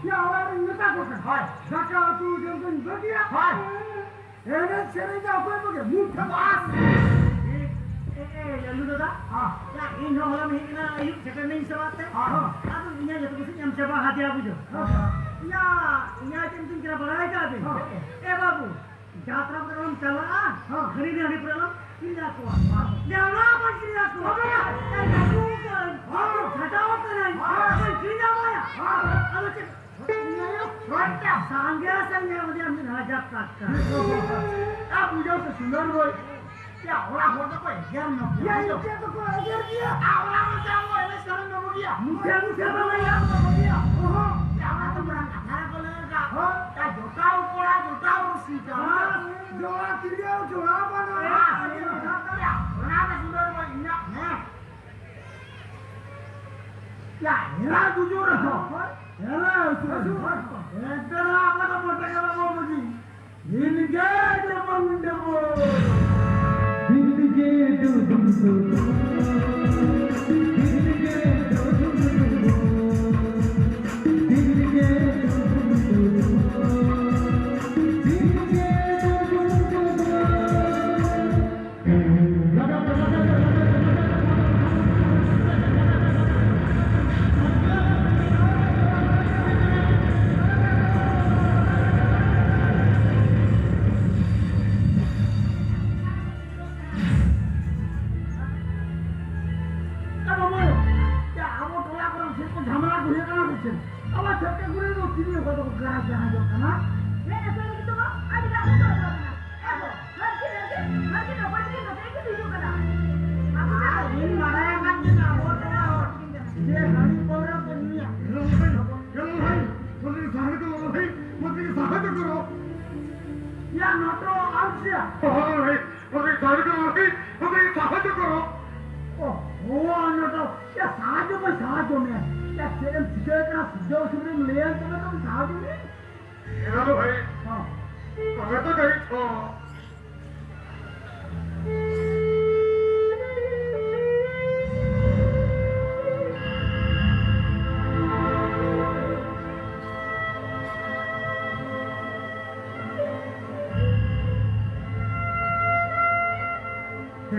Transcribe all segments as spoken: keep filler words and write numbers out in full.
ᱭᱟ, ᱚᱲᱟᱜ ᱨᱤᱧ ᱢᱮᱛᱟ ᱠᱚ ᱠᱟᱱᱟ᱾ ᱦᱳᱭ᱾ ᱫᱟᱠᱟ ᱩᱛᱩ ᱡᱚᱢ ᱫᱚᱧ ᱵᱟᱹᱜᱤᱭᱟ᱾ ᱦᱳᱭ᱾ ᱮᱱᱮᱡ ᱥᱮᱨᱮᱧ ᱫᱚ ᱚᱠᱚᱭ ᱵᱟᱹᱜᱤᱭᱟ? ᱢᱩᱸ ᱯᱷᱮᱢᱟᱥ᱾ ᱮ, ᱮ, ᱮ, ᱞᱟᱞᱩ ᱫᱟᱫᱟ᱾ ᱦᱮᱸ᱾ ᱭᱟ, ᱤᱧ ᱦᱚᱸ ᱦᱚᱞᱟ ᱢᱤᱫ ᱫᱤᱱ ᱟᱹᱭᱩᱵ ᱥᱮᱴᱮᱨ ᱱᱟᱹᱧ ᱥᱟᱶᱛᱮ᱾ ᱦᱮᱸ᱾ ᱟᱫᱚ ᱤᱧᱟᱹᱜ ᱡᱚᱛᱚ ᱠᱤᱪᱷᱩᱧ ᱮᱢ ᱪᱟᱵᱟ ᱦᱟᱫᱮᱭᱟ, ᱵᱩᱡᱷᱟᱹᱣ᱾ ᱦᱮᱸ᱾ ᱭᱟ, ᱤᱧᱟᱹᱜ ᱪᱮᱫ ᱢᱤᱛᱟᱹᱧ ᱠᱟᱱᱟ, ᱵᱟᱲᱟᱭ ᱠᱟᱜ ᱵᱤᱱ? ᱦᱮᱸ᱾ ᱮ ᱵᱟᱹᱵᱩ, ᱡᱟᱛᱨᱟ ᱠᱚᱨᱮ ᱵᱚᱱ ᱪᱟᱞᱟᱜᱼᱟ, ᱦᱮᱸ᱾ ᱦᱟᱺᱰᱤ ᱦᱟᱺᱰᱤ ᱯᱟᱹᱣᱨᱟᱹ ᱵᱚᱱ ᱠᱤᱨᱤᱧ ᱟᱠᱚᱣᱟ᱾ ᱦᱮᱸ᱾ ᱡᱟᱣᱨᱟ ᱵᱚᱱ ᱠᱤᱨᱤᱧ ᱟᱠᱚᱣᱟ᱾ ᱦᱮᱸ᱾ ᱮ ᱵᱟᱹᱵᱩ, ᱦᱮᱸ᱾ ᱠᱷᱟᱴᱟᱣ ᱠᱟᱹᱱᱟᱹᱧ, ᱦᱮᱸ᱾ ᱵᱚᱱ ᱠᱤᱨᱤᱧ ᱟᱠᱚᱣᱟ᱾ ᱦᱮᱸ᱾ ᱟᱫᱚ ᱪᱮᱫ? ᱥᱟᱸᱜᱮ ᱥᱟᱸᱜᱮ ᱢᱤᱫ ᱦᱟᱡᱟᱨ ᱴᱟᱠᱟ᱾ ᱟ, ᱵᱩᱡᱷᱟᱹᱣ ᱥᱮ ᱥᱩᱱᱫᱚᱨ ᱵᱷᱟᱹᱭ᱾ ᱭᱟ, ᱚᱲᱟᱜ ᱦᱚᱲ ᱫᱚᱠᱚ ᱮᱜᱮᱨ ᱧᱚᱜ ᱜᱮᱭᱟ, ᱭᱟ, ᱵᱩᱡᱷᱟᱹᱣ? ᱤᱧ ᱪᱮᱫ ᱫᱚᱠᱚ ᱮᱜᱮᱨ ᱜᱮᱭᱟ? ᱟ, ᱚᱲᱟᱜ ᱦᱚᱲ ᱪᱮᱫ ᱟᱵᱚ ᱮᱱᱮᱡ ᱥᱮᱨᱮᱧ ᱵᱟᱵᱚ ᱜᱮᱭᱟ? ᱢᱩᱠᱷᱤᱭᱟᱹ, ᱢᱩᱠᱷᱤᱭᱟᱹ ᱵᱟᱵᱟ ᱭᱟ᱾ ᱵᱟᱵᱟ ᱜᱮᱭᱟ᱾ ᱚᱦᱚᱸ᱾ ᱭᱟ, ᱚᱱᱟ ᱛᱚ ᱢᱟᱨᱟᱝ ᱠᱟᱛᱷᱟ ᱨᱮᱠᱚ ᱞᱟᱹᱭ ᱟᱠᱟᱫ᱾ ᱦᱚᱸ᱾ ᱭᱟ, ᱡᱚᱴᱟᱣ ᱠᱚᱲᱟ, ᱡᱚᱴᱟᱣ ᱨᱩᱥᱤᱠᱟ᱾ ᱦᱚᱸ᱾ ᱡᱚᱲᱟ ᱛᱤᱨᱭᱳ, ᱡᱚᱲᱟ ᱵᱟᱱᱟᱢ᱾ ᱦᱮᱸ, ᱦᱮᱸ᱾ ᱭᱟ, ᱚᱱᱟ ᱫᱚ ᱥᱩᱱᱫᱚᱨ ᱵᱷᱟᱹᱭ, ᱤᱧᱟᱹᱜ ᱦᱮᱸ᱾ ᱭᱟ, ᱦᱮᱨᱟ ᱜᱩᱡᱩ ᱨᱮᱦᱚᱸ, ᱦᱮᱨᱟ ᱦᱟᱹᱥᱩ ᱨᱮᱦᱚᱸ᱾ ᱮᱱᱛᱮ ᱨᱮᱦᱚᱸ ᱟᱵᱚ ᱫᱚ ᱢᱚᱴᱮ ᱜᱮ ᱵᱟᱵᱚ ᱵᱩᱡᱷᱤ᱾ ᱫᱤᱱ ᱜᱮ ᱰᱩᱵᱩ ᱰᱩᱵᱩ᱾ ᱫᱤᱱ ᱜᱮ ᱰᱩᱵᱩ ᱰᱩᱵᱩ᱾ ᱫᱤᱱ ᱜᱮ ᱰᱩᱵᱩ ᱰᱩᱵᱩ᱾ ᱫᱤᱱ ᱜᱮ ᱰᱩᱵᱩ ᱰᱩᱵᱩ᱾ ᱫᱤᱱ ᱜᱮ ᱰᱩᱵᱩ ᱰᱩᱵᱩ᱾ ᱮ ᱵᱟᱹᱵᱩ, ᱪᱮᱫ ᱟᱵᱚ ᱴᱚᱞᱟ ᱠᱚᱨᱮ ᱪᱮᱫ ᱠᱚ ᱡᱷᱟᱢᱮᱞᱟ ᱠᱚ ᱦᱩᱭᱩᱜ ᱠᱟᱱᱟ ᱥᱮ ᱪᱮᱫ? ᱟᱵᱚ ᱪᱷᱟᱹᱛᱤᱠ ᱠᱩᱲᱤ ᱫᱚ ᱛᱤᱱᱟᱹᱜ ᱚᱠᱟ ᱫᱚᱠᱚ ᱜᱟᱱ ᱡᱟᱦᱟᱸ ᱡᱚᱜ ᱠᱟᱱᱟ? ᱦᱮᱸ, ᱮ ᱥᱟᱹᱨᱤ ᱜᱮᱛᱚ ᱵᱟ, ᱟᱹᱰᱤ ᱜᱟᱱ ᱠᱚ ᱜᱟᱱ ᱠᱟᱱᱟ᱾ ᱟᱫᱚ ᱢᱟᱹᱨᱠᱤ, ᱢᱟᱹᱨᱠᱤ, ᱢᱟᱹᱨᱠᱤ ᱫᱚ ᱚᱠᱚᱭ ᱴᱷᱮᱱ ᱠᱟᱛᱮ ᱜᱮ ᱦᱤᱡᱩᱜ ᱠᱟᱱᱟ? ᱟᱵᱚ ᱟᱨ ᱤᱧ ᱵᱟᱲᱟᱭ ᱟᱠᱟᱫ ᱜᱮ ᱟᱵᱚ ᱴᱚᱞᱟ ᱦᱚᱲ ᱡᱮ ᱦᱟᱺᱰᱤ ᱯᱟᱹᱣᱨᱟᱹ ᱠᱚ ᱧᱩᱭᱟ᱾ ᱦᱮᱞᱳ ᱵᱷᱟᱹᱭ, ᱦᱮᱞᱳ ᱵᱷᱟᱹᱭ, ᱢᱚᱫᱮ ᱥᱟᱦᱟᱡᱽᱡᱚ ᱠᱚᱨᱚ ᱵᱷᱟᱹᱭ, ᱢᱚᱫᱮ ᱥᱟᱦᱟᱡᱽᱡᱚ ᱠᱚᱨᱚ। ᱭᱟ ᱱᱚᱴᱚ ᱟᱢ ᱥᱮ? ᱦᱳᱭ ᱵᱷᱟᱹᱭ, ᱢᱚᱫᱮ ᱥᱟᱦᱟᱡᱽᱡᱚ ᱠᱚᱨᱚ ᱵᱷᱟᱹᱭ, ᱢᱚᱫᱮ ᱥᱟᱦᱟᱡᱽᱡᱚ ᱠᱚᱨᱚ। ᱳ, ᱳ, ᱱᱚᱴᱚ, ᱭᱟ ᱥᱟᱦᱟᱡᱽᱡᱚ ᱵᱷᱟᱹᱭ, ᱥᱟᱦᱟᱡᱽᱡᱚ ᱢᱮ। ᱭᱟ ᱪᱮᱫ ᱮᱢ ᱪᱤᱠᱟᱹ ᱠᱟᱱᱟ, ᱥᱩᱡᱚᱜ ᱚᱥᱩᱵᱤᱫᱷᱟᱢ ᱞᱟᱹᱭᱟ ᱛᱚᱵᱮ ᱛᱚ ᱥᱟᱦᱟᱡᱽᱡᱚ ᱢᱮ। ᱦᱮᱞᱳ ᱵᱷᱟᱹᱭ, ᱦᱚᱸ। ᱛᱚᱵᱮ ᱛᱚ ᱜᱟᱹᱰᱤ ᱛᱷᱚ।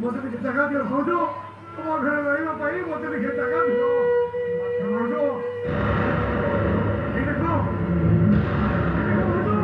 ᱢᱚᱡᱽ ᱛᱮ ᱴᱟᱠᱟ ᱫᱤᱭᱳ, ᱦᱚᱫᱚ᱾ ᱛᱚᱢᱟᱨ ᱜᱷᱚᱨᱮ ᱨᱚᱦᱤ ᱢᱟ ᱯᱟᱭᱤ, ᱢᱚᱡᱽ ᱛᱮ ᱴᱟᱠᱟ ᱫᱤᱭᱳ᱾ ᱦᱚᱫᱚ᱾ ᱮ ᱫᱮᱠᱷᱳ᱾ ᱦᱚᱫᱚ᱾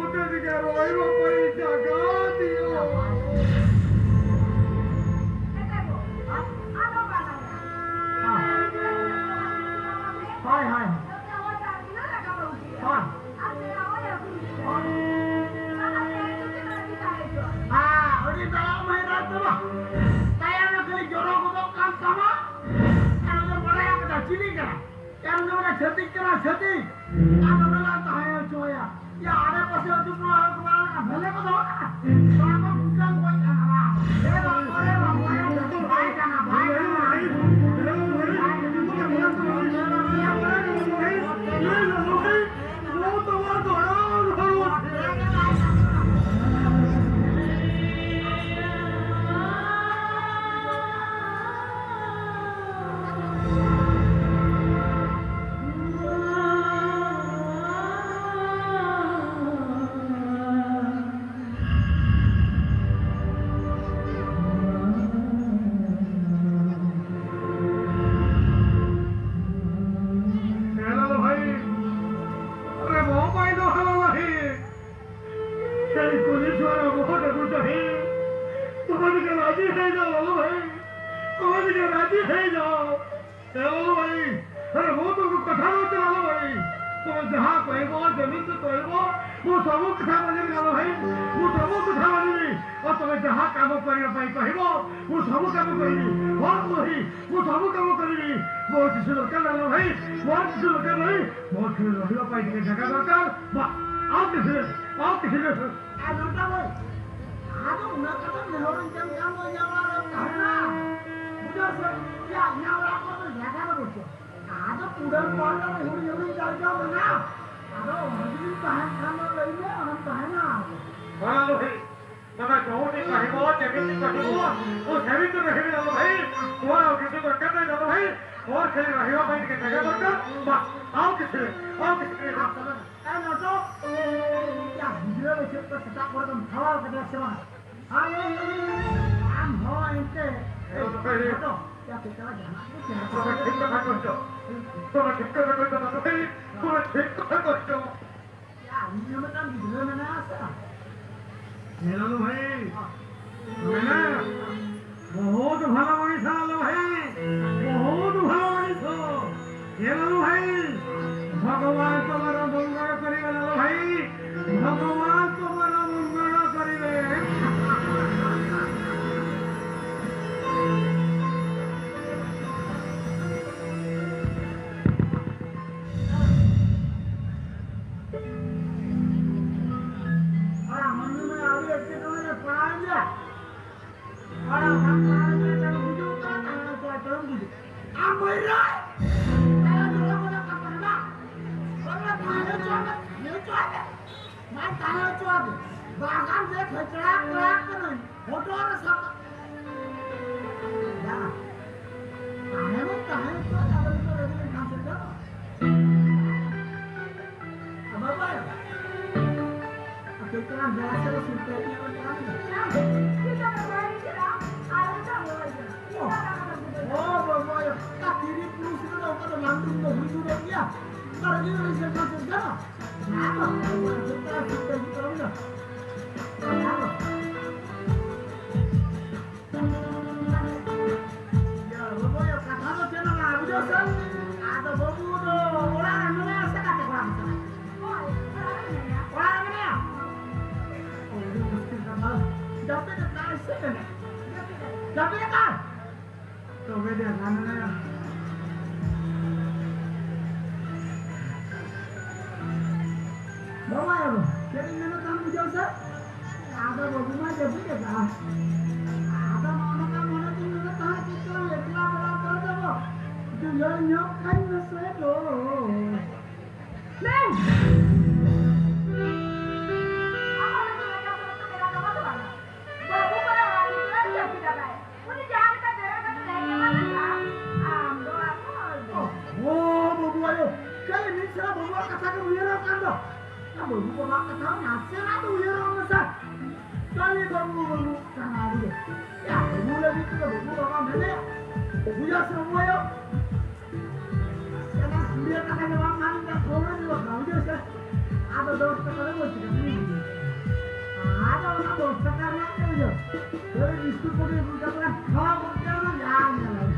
ᱚᱸᱰᱮ ᱨᱮᱜᱮ ᱨᱚᱦᱚᱭ ᱨᱚᱦᱚᱭ ᱡᱟᱭᱜᱟ ᱫᱤᱭᱳ᱾ ᱦᱳᱭ, ᱦᱳᱭ᱾ ᱦᱳᱭ᱾ ᱟᱨ ᱩᱱᱤ ᱫᱟᱲᱟ ᱢᱟᱹᱭ ᱨᱟᱡᱽ ᱫᱚ ᱵᱟᱝ᱾ ᱛᱟᱭᱚᱢ ᱨᱮ ᱠᱷᱟᱹᱞᱤ ᱡᱚᱨᱚ ᱜᱚᱫᱚᱜ ᱠᱟᱱ ᱛᱟᱢᱟ᱾ ᱟᱨ ᱩᱱᱤ ᱫᱚ ᱵᱟᱲᱟᱭ ᱠᱟᱫᱟ ᱪᱤᱞᱤ ᱠᱟᱱᱟ᱾ ᱮᱱ ᱫᱚ ᱢᱮᱱᱟ ᱪᱷᱟᱹᱛᱤᱠ ᱠᱟᱱᱟ, ᱪᱷᱟᱹᱛᱤᱠ᱾ ᱟᱨ ᱱᱚᱰᱮ ᱞᱟᱝ ᱛᱟᱦᱮᱸ ᱦᱚᱪᱚᱣᱟᱭᱟ᱾ ᱭᱟ, ᱟᱲᱮ ᱯᱟᱥᱮ ᱟᱹᱛᱩ ᱴᱚᱞᱟ ᱦᱚᱲ ᱠᱚ ᱢᱟ ᱵᱷᱮᱞᱮ ᱠᱚ ᱫᱚᱦᱚ ᱠᱟᱜᱼᱟ᱾ ᱱᱚᱣᱟ ᱠᱚ ᱵᱩᱴᱟᱹ ᱠᱚ ᱜᱚᱡ ᱠᱟᱱᱟ᱾ ᱮ ᱵᱟᱵᱟ ᱨᱮ ᱵᱟᱵᱟ ᱨᱮ, ᱵᱟᱭ ᱠᱟᱱᱟ, ᱵᱟᱭ ᱠᱟᱱᱟ᱾ ए लाला भाई, अरे वो भाई दो लाला भाई, तेरी पुलिस वाला बहुत है, तू तो है। तुम्हारे के राजी है जाओ लाला भाई, तुम्हारे के राजी है जाओ। ए लाला भाई, अरे वो तो कथा होते लाला भाई, तुम जहाँ कहबो, जमीन से कहबो, वो सब कथा माने लाला भाई, वो सब कथा माने। और तुम्हें जहाँ काम करने पाई कहबो, वो सब काम करी। बहुत वही वो ସବୁ କାମ କରିବି। ମୋର କିଛି ଦରକାର ନାହିଁ ଭାଇ, ମୋର କିଛି ଦରକାର ନାହିଁ। ମୋର ଖାଲି ରହିବା ପାଇଁ ଟିକେ ଜାଗା ଦରକାର। ବା, ଆଉ କିଛି ନାହିଁ, ଆଉ କିଛି ନାହିଁ। ᱟᱨ ᱱᱚᱝᱠᱟ ᱵᱚᱭ, ᱟᱫᱚ ᱚᱱᱟ ᱠᱟᱛᱷᱟ ᱱᱮᱦᱚᱨ ᱪᱮᱫ ᱠᱟᱱ ᱵᱚᱭ, ᱧᱟᱢ ᱟᱨ ᱛᱟᱦᱮᱱᱟ᱾ ᱵᱩᱡᱷᱟᱹᱣ ᱥᱮ? ᱭᱟ, ᱧᱟᱢ ᱚᱲᱟᱜ ᱠᱚᱫᱚ ᱡᱟᱭᱜᱟ ᱫᱚ ᱵᱟᱹᱪᱩᱜ᱾ ᱟᱫᱚ ᱠᱩᱰᱟᱹᱢ ᱯᱟᱦᱴᱟ ᱨᱮ ᱦᱩᱰᱤᱧ ᱦᱩᱰᱤᱧ ᱡᱟᱭᱜᱟ ᱢᱮᱱᱟᱜᱼᱟ᱾ ᱟᱫᱚ ᱚᱱᱟ ᱡᱩᱫᱤ ᱛᱟᱦᱮᱱ ᱠᱷᱟᱱ ᱫᱚ ᱞᱟᱹᱭ ᱢᱮ, ᱚᱱᱟᱢ ᱛᱟᱦᱮᱱᱟ᱾ ᱦᱮᱸ, ᱞᱚᱦᱤ᱾ ᱛᱚᱵᱮ ᱡᱚᱦᱚᱛᱤ ᱠᱟᱹᱦᱤᱵᱚ, ᱡᱮᱢᱤᱛᱤ ᱠᱟᱹᱦᱤᱵᱚ, ᱩᱱ ᱥᱮᱢᱤᱛᱤ ᱨᱮ ᱦᱤᱢᱤ ᱟᱞᱚ ᱵᱷᱟᱹᱭ, ᱱᱚᱣᱟ ᱨᱮ ᱡᱩᱫᱤ ᱫᱚᱨᱠᱟᱨ ᱫᱚ ᱟᱞᱚ ᱵᱷᱟᱹᱭ, ᱱᱚᱣᱟ ᱠᱷᱟᱹᱞᱤ ᱨᱟᱦᱤᱣᱟ ᱵᱷᱟᱹᱭ ᱜᱮ ᱡᱟᱭᱜᱟ ᱫᱚᱨᱠᱟᱨ, ᱵᱟᱥ, ᱟᱨ ᱠᱤᱪᱷᱩ, ᱟᱨ ᱠᱤᱪᱷᱩ᱾ ᱮ ᱱᱚᱴᱚ, ᱭᱟ ᱜᱤᱫᱽᱨᱟᱹ ᱞᱟᱹᱜᱤᱫ ᱛᱮ ᱥᱮᱛᱟᱜ ᱠᱚᱨᱮ ᱫᱚᱢ ᱠᱷᱟᱣᱟᱣ ᱠᱟᱫᱮᱭᱟ ᱥᱮ ᱵᱟᱝ? ᱟᱨ ᱟᱢ ᱜᱚᱢᱠᱮ, ᱮ, ᱦᱮᱸ, ᱜᱚᱢᱠᱮ᱾ ᱜᱷᱚᱴᱚ, ᱭᱟ, ᱪᱮᱫ ᱠᱟᱱᱟ ᱡᱟᱦᱟᱱᱟᱜ ᱜᱮ ᱪᱮᱫ ᱦᱚᱸ ᱛᱚᱵᱮ ᱴᱷᱤᱠ ᱠᱟᱛᱷᱟ ᱠᱚ ᱪᱚ᱾ ᱛᱚᱵᱮ ᱴᱷᱤᱠ ᱠᱟᱛᱷᱟ ᱠᱚ ᱪᱚ, ᱛᱚᱵᱮ ᱴᱷᱤᱠ ᱠᱟᱛᱷᱟ ᱠᱚ ᱪᱚ᱾ ᱭᱟ, ᱩᱱᱤ ᱦᱚᱸ ᱢᱤᱫᱴᱟᱝ ᱜᱤᱫᱽᱨᱟᱹ ᱢᱮᱱᱟᱭᱟ ᱥᱮ? ᱦᱮᱸ, ᱞᱟᱞᱩ ᱵᱷᱟᱭ᱾ ᱢᱮᱱᱟᱭᱟ᱾ ᱵᱚᱦᱩᱛ ᱵᱷᱟᱞᱟ ᱢᱟᱱᱩᱥ ᱦᱳ ᱞᱟᱞᱩ ᱵᱷᱟᱭ, ᱵᱚᱦᱩᱛ ᱵᱷᱟᱞᱟ ᱢᱟᱱᱩᱥ ᱦᱳ᱾ ᱦᱮ ᱞᱟᱞᱩ ᱵᱷᱟᱭ, ᱵᱷᱚᱜᱚᱵᱟᱱ ᱛᱳᱢᱟᱨ ᱢᱚᱝᱜᱚᱞ ᱠᱚᱨᱤᱵᱮ ᱞᱟᱞᱩ ᱵᱷᱟᱭ, ᱵᱷᱚᱜᱚᱵᱟᱱ ᱛᱳᱢᱟᱨ ᱢᱚᱝᱜᱚᱞ ᱠᱚᱨᱤᱵᱮ᱾ ᱟᱨ ᱢᱟᱹᱱᱢᱤ ᱢᱟ ᱟᱹᱰᱤ ᱮᱴᱠᱮᱴᱚᱬᱮ ᱨᱮ ᱯᱟᱲᱟᱣ ᱮᱱᱟ᱾ ᱟᱨ ᱟᱢ ᱢᱟ ᱟᱹᱰᱤ ᱮᱴᱠᱮᱴᱚᱬᱮ ᱵᱩᱡᱩᱜ ᱠᱟᱱᱟ, ᱛᱟᱦᱞᱮ ᱛᱚ ᱟᱹᱰᱤ ᱮᱴᱠᱮᱴᱚᱬᱮ ᱵᱩᱡᱩᱜ᱾ ᱟᱢ ᱢᱟᱹᱭ ᱨᱟᱭ! ᱛᱟᱦᱞᱮ ᱡᱚᱛᱚ ᱠᱚᱫᱚ ᱠᱟᱛᱷᱟ ᱨᱮ ᱵᱟᱝ᱾ ᱵᱚᱞᱮ ᱛᱟᱦᱮᱸ ᱦᱚᱪᱚᱣᱟᱜ ᱢᱮ, ᱛᱟᱦᱮᱸ ᱦᱚᱪᱚᱣᱟᱜ ᱢᱮ᱾ ᱵᱟᱝ ᱛᱟᱦᱮᱸ ᱦᱚᱪᱚᱣᱟᱜ ᱢᱮ᱾ ᱵᱟᱜᱟᱱ ᱨᱮ ᱠᱷᱮᱪᱲᱟ ᱠᱚᱲᱟ ᱠᱟᱹᱱᱟᱹᱧ᱾ ᱦᱚᱴᱚᱜ ᱨᱮ ᱥᱟᱯᱟ᱾ ᱵᱟᱝ᱾ ᱛᱟᱦᱮᱸ ᱢᱟ ᱛᱟᱦᱮᱸ ᱦᱚᱪᱚᱣᱟᱜ ᱢᱮ, ᱟᱫᱚ ᱱᱤᱛᱚᱜ ᱨᱮᱜᱮ ᱞᱮᱱᱠᱷᱟᱱ ᱥᱮ ᱪᱮᱫ? ᱟᱫᱚ ᱵᱟᱭ᱾ ᱟᱯᱮ ᱠᱚᱲᱟ ᱵᱮᱲᱟ ᱥᱮᱫ ᱨᱮ ᱥᱩᱨ ᱛᱮ ᱤᱧᱟᱹᱜ ᱚᱲᱟᱜ ᱨᱮ᱾ ᱚ, ᱵᱟᱵᱟ, ᱚᱠᱟ ᱛᱤᱨᱤ ᱯᱩᱨᱩᱥ ᱨᱮᱫᱚ ᱚᱠᱟ ᱫᱚ ᱞᱟᱝᱰᱩᱢ ᱫᱚ ᱦᱩᱭ ᱜᱚᱫᱚᱜ ᱜᱮᱭᱟ᱾ ᱚᱠᱟ ᱨᱮ ᱡᱩᱫᱤ ᱥᱮᱴᱮᱨ ᱥᱮᱴᱮᱨᱟ᱾ ᱚᱱᱟ ᱫᱚ ᱟᱵᱚ ᱡᱚᱛᱚ ᱥᱩᱨ ᱛᱮ ᱦᱤᱡᱩᱜ ᱛᱟᱵᱚᱱᱟ᱾ ᱚᱱᱟ ᱫᱚ᱾ ᱤᱭᱟᱹ, ᱵᱟᱹᱵᱩ, ᱤᱭᱟᱹ, ᱠᱟᱛᱷᱟ ᱫᱚ ᱪᱮᱫ ᱦᱚᱸ ᱵᱟᱝ, ᱵᱩᱡᱷᱟᱹᱣ ᱥᱮ? ᱟᱫᱚ ᱵᱟᱹᱵᱩ ᱫᱚ ᱚᱲᱟᱜ ᱨᱮ ᱢᱮᱱᱟᱭᱟ ᱥᱮ ᱜᱟᱛᱮ ᱠᱚᱲᱟ ᱠᱚ ᱥᱟᱞᱟᱜ? ᱦᱳᱭ, ᱚᱲᱟᱜ ᱨᱮ ᱢᱮᱱᱟᱭᱟ᱾ ᱚᱲᱟᱜ ᱨᱮ ᱢᱮᱱᱟᱭᱟ? ᱚ, ᱟᱹᱰᱤ ᱢᱩᱥᱠᱤᱞ ᱠᱟᱛᱷᱟ᱾ ᱡᱟᱹᱯᱤᱫ ᱟᱠᱟᱫᱟᱭ ᱥᱮ ᱢᱮᱱᱟᱭᱟ? ᱡᱟᱹᱯᱤᱫ ᱟᱠᱟᱫᱟᱭ? ᱛᱚᱵᱮ ᱫᱮ, ᱦᱟᱱᱟ᱾ ᱵᱟᱵᱟ ᱟᱭᱳ, ᱪᱮᱫ ᱤᱧ ᱢᱮᱱᱮᱫ ᱛᱟᱦᱮᱸᱫ ᱵᱩᱡᱷᱟᱹᱣ ᱥᱮ? ᱟᱫᱚ ᱵᱟᱹᱵᱩ ᱢᱟ ᱡᱟᱹᱯᱤᱫ ᱟᱠᱟᱫ᱾ ᱟᱫᱚ ᱱᱚᱜᱼᱚ ᱱᱚᱝᱠᱟ ᱢᱚᱱᱮ ᱛᱤᱧ ᱢᱮᱱᱮᱫ ᱛᱟᱦᱮᱸᱫ, ᱪᱮᱫ ᱪᱚᱝ ᱮᱠᱞᱟ ᱵᱮᱲᱟ ᱠᱚᱨᱮ ᱫᱚ ᱫᱩᱞᱟᱹᱲ ᱧᱚᱜ ᱠᱟᱹᱧ ᱢᱮᱥᱮ ᱫᱳ᱾ ᱢᱮ! ᱟᱢᱟᱜ ᱫᱚ ᱪᱮᱫ ᱞᱮᱠᱟ ᱥᱚᱠᱛᱚ ᱢᱮᱱᱟᱜ ᱛᱟᱢᱟ ᱥᱮ ᱵᱟᱝᱟ? ᱵᱟᱹᱵᱩ ᱠᱚᱲᱟ ᱚᱲᱟᱜ ᱵᱷᱤᱛᱨᱤ ᱨᱮ ᱡᱟᱹᱯᱤᱫ ᱟᱠᱟᱫ᱾ ᱩᱱᱤ ᱡᱟᱦᱟᱸ ᱞᱮᱠᱟ ᱵᱮᱨᱮᱫ ᱠᱟᱛᱮ ᱦᱮᱡ ᱮᱱᱟ ᱢᱮᱱᱠᱷᱟᱱ ᱟᱢ ᱫᱚ ᱟᱨᱦᱚᱸ ᱚᱲ ᱫᱚ᱾ ᱳ, ᱵᱟᱹᱵᱩ ᱟᱭᱳ, ᱠᱷᱟᱹᱞᱤ ᱢᱤᱫ ᱥᱮᱨᱟ ᱵᱟᱹᱵᱩᱣᱟᱜ ᱠᱟᱛᱷᱟ ᱜᱮᱢ ᱩᱭᱦᱟᱹᱨᱚᱜ ᱠᱟᱱ ᱫᱚ᱾ ᱟᱢ ᱵᱟᱹᱵᱩ ᱵᱟᱵᱟᱣᱟᱜ ᱠᱟᱛᱷᱟ ᱦᱚᱸ ᱱᱟᱥᱮᱱᱟᱜ ᱫᱚ ᱩᱭᱦᱟᱹᱨᱚᱜ ᱢᱮᱥᱮ᱾ ᱠᱷᱟᱹᱞᱤ ᱵᱟᱹᱵᱩ, ᱵᱟᱹᱵᱩ ᱠᱟᱱᱟ ᱟᱹᱰᱤ ᱜᱮ᱾ ᱭᱟ, ᱵᱟᱹᱵᱩ ᱞᱮ ᱵᱟᱹᱵᱩ ᱵᱟᱵᱟ ᱢᱮᱱᱮᱫ, ᱵᱩᱡᱷᱟᱹᱣ ᱥᱮ ᱵᱟᱹᱵᱩ ᱟᱭᱳ? ᱮᱱᱟ ᱠᱩᱲᱤ ᱴᱟᱠᱟ ᱫᱚ ᱵᱟᱝ ᱠᱟᱱ ᱜᱮᱭᱟ, ᱯᱟᱹᱣᱨᱟᱹ ᱧᱩ ᱟᱠᱟᱱ, ᱵᱩᱡᱷᱟᱹᱣ ᱥᱮ? ᱟᱫᱚ ᱫᱚᱥ ᱴᱟᱠᱟ ᱫᱚ ᱵᱟᱹᱧ ᱪᱤᱠᱟᱹ ᱠᱮᱫᱟ᱾ ᱟᱫᱚ ᱚᱱᱟ ᱫᱚᱥ ᱴᱟᱠᱟ ᱨᱮᱱᱟᱜ ᱜᱮ ᱵᱩᱡᱷᱟᱹᱣ᱾ ᱳᱭ ᱵᱤᱥᱠᱩᱴ ᱠᱚᱜᱮ ᱟᱹᱜᱩ ᱠᱟᱛᱮ ᱠᱷᱟᱣᱟ ᱜᱚᱫ ᱠᱮᱫᱟ, ᱚᱱᱟ ᱡᱟ ᱧᱮᱞ ᱟᱭ᱾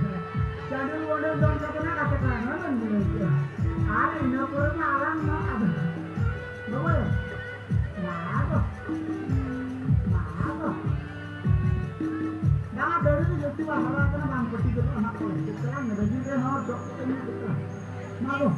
ᱪᱟᱹᱰᱩ ᱚᱸᱰᱮ ᱫᱚᱱ ᱠᱟᱛᱮ ᱱᱟ ᱠᱟᱛᱮ ᱠᱟᱱᱟ, ᱚᱱᱟ ᱧᱮᱞ ᱟᱭ᱾ ᱟᱨ ᱤᱱᱟᱹ ᱯᱚᱨᱮ ᱢᱟ ᱟᱞᱟᱝ ᱢᱟ ᱟᱫᱚ ᱵᱟᱵᱟ, ᱢᱟ ᱫᱚ, ᱢᱟ ᱫᱚ᱾ ᱫᱟᱬᱟ ᱫᱟᱹᱲᱤ ᱨᱮ ᱡᱟᱹᱥᱛᱤ ᱵᱟᱝ ᱦᱟᱨᱟ ᱟᱠᱟᱱᱟ, ᱵᱟᱝ ᱯᱟᱹᱴᱤ ᱜᱚᱫᱚᱜᱼᱟ ᱱᱟᱜ ᱯᱟᱞᱮ᱾ ᱪᱮᱫ ᱠᱟᱱᱟ, ᱢᱮᱫ ᱞᱟᱹᱜᱤᱫ ᱨᱮ ᱦᱚᱸ ᱪᱚᱜ ᱠᱟᱛᱮ ᱢᱮᱱᱟᱜ ᱠᱚᱣᱟ᱾ ᱢᱟ ᱫᱚ᱾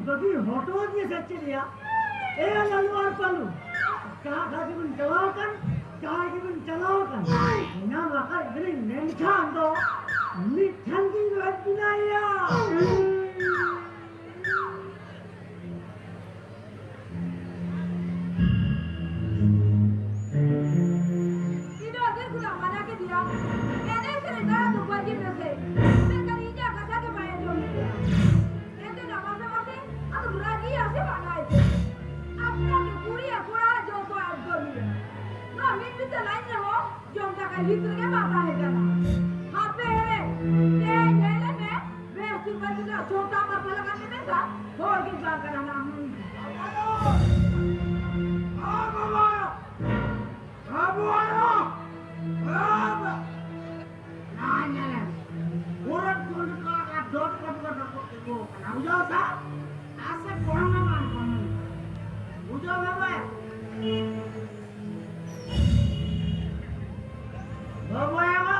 ᱵᱟᱹᱜᱤ ᱦᱚᱴᱚ ᱟᱹᱫᱤᱧᱟ ᱥᱮ ᱪᱮᱫ ᱭᱟ? ᱮ ᱞᱟᱞᱩ ᱟᱨ ᱯᱟᱞᱩ, ᱡᱟᱦᱟᱸ ᱜᱷᱟᱴ ᱜᱮᱵᱤᱱ ᱪᱟᱞᱟᱣ ᱟᱠᱟᱱ, ᱡᱟᱦᱟᱸ ᱜᱮᱵᱤᱱ ᱪᱟᱞᱟᱣ ᱟᱠᱟᱱ, ᱧᱟᱢ ᱟᱠᱟᱫ ᱵᱤᱱᱟᱹᱧ ᱢᱮᱱᱠᱷᱟᱱ ᱫᱚ ᱢᱤᱫ ᱴᱷᱮᱱ ᱜᱤᱧ ᱨᱚᱦᱮᱫ ᱵᱤᱱᱟ ᱭᱟ᱾ ᱤᱧ ᱫᱚ ᱟᱹᱰᱤ ᱠᱷᱚᱱᱟᱜ ᱢᱟᱱᱟ ᱠᱮᱫᱮᱭᱟ, ᱮᱱᱮᱡ ᱥᱮᱨᱮᱧ ᱫᱟᱬᱟ ᱫᱚ ᱵᱟᱹᱜᱤ ᱢᱮᱥᱮ, ᱢᱮᱱᱠᱷᱟᱱ ᱤᱧᱟᱜ ᱠᱟᱛᱷᱟ ᱜᱮ ᱵᱟᱭ ᱟᱸᱡᱚᱢ ᱞᱮᱫᱟ᱾ ᱮᱱᱛᱮ ᱱᱟᱢᱟᱥᱮ ᱢᱟᱥᱮ ᱟᱫᱚ ᱨᱟᱹᱜᱤᱭᱟ ᱥᱮ ᱵᱟᱝᱟᱭ ᱥᱮ? ᱟᱯᱱᱟᱨ ᱜᱮ ᱠᱩᱲᱤ ᱟᱨ ᱠᱚᱲᱟ ᱡᱚᱛᱚ ᱟᱵ ᱠᱟᱹᱢᱤᱭᱟ᱾ ᱱᱚᱣᱟ ᱢᱤᱫ ᱵᱤᱛᱟᱹ ᱞᱟᱡ ᱨᱮᱦᱚᱸ ᱡᱚᱢ ᱫᱟᱠᱟ ᱦᱤᱛ ᱨᱮᱜᱮ ᱵᱟᱝ ᱛᱟᱦᱮᱸ ᱠᱟᱱᱟ᱾ ᱦᱟᱯᱮ, ᱛᱮᱦᱮᱧ ᱧᱮᱞᱮ ᱢᱮ, ᱵᱮᱥ ᱴᱷᱤᱠ ᱵᱟᱹᱧ ᱵᱩᱡᱷᱟᱹᱣ, ᱪᱷᱚᱴᱟ ᱯᱟᱛᱟ ᱞᱟᱜᱟᱱ ᱢᱮ ᱢᱮᱱᱫᱟ, ᱦᱚᱲ ᱜᱮ ᱵᱟᱝ ᱠᱟᱱᱟ ᱱᱟᱝ᱾ ᱵᱟᱹᱵᱩ ᱟᱭᱳ! ᱵᱟᱹᱵᱩ! ᱱᱚᱣᱟ ᱧᱮᱞ ᱢᱮ᱾ ᱯᱩᱨᱟᱹ ᱴᱩᱱᱰ ᱠᱚ ᱟᱨ ᱰᱚᱴ ᱠᱚ ᱫᱚᱠᱚ ᱰᱚᱠᱚᱜ ᱛᱮᱠᱚ ᱠᱟᱱᱟ᱾ ᱵᱩᱡᱷᱟᱹᱣ ᱥᱮ? ᱟᱥᱮ ᱠᱚᱲᱟ ᱢᱟ ᱵᱟᱝ ᱠᱚ ᱢᱮᱱ᱾ ᱵᱩᱡᱷᱟᱹᱣ ᱢᱮ ᱵᱟᱭ? ᱵᱟᱹᱵᱩ ᱟᱭᱳ!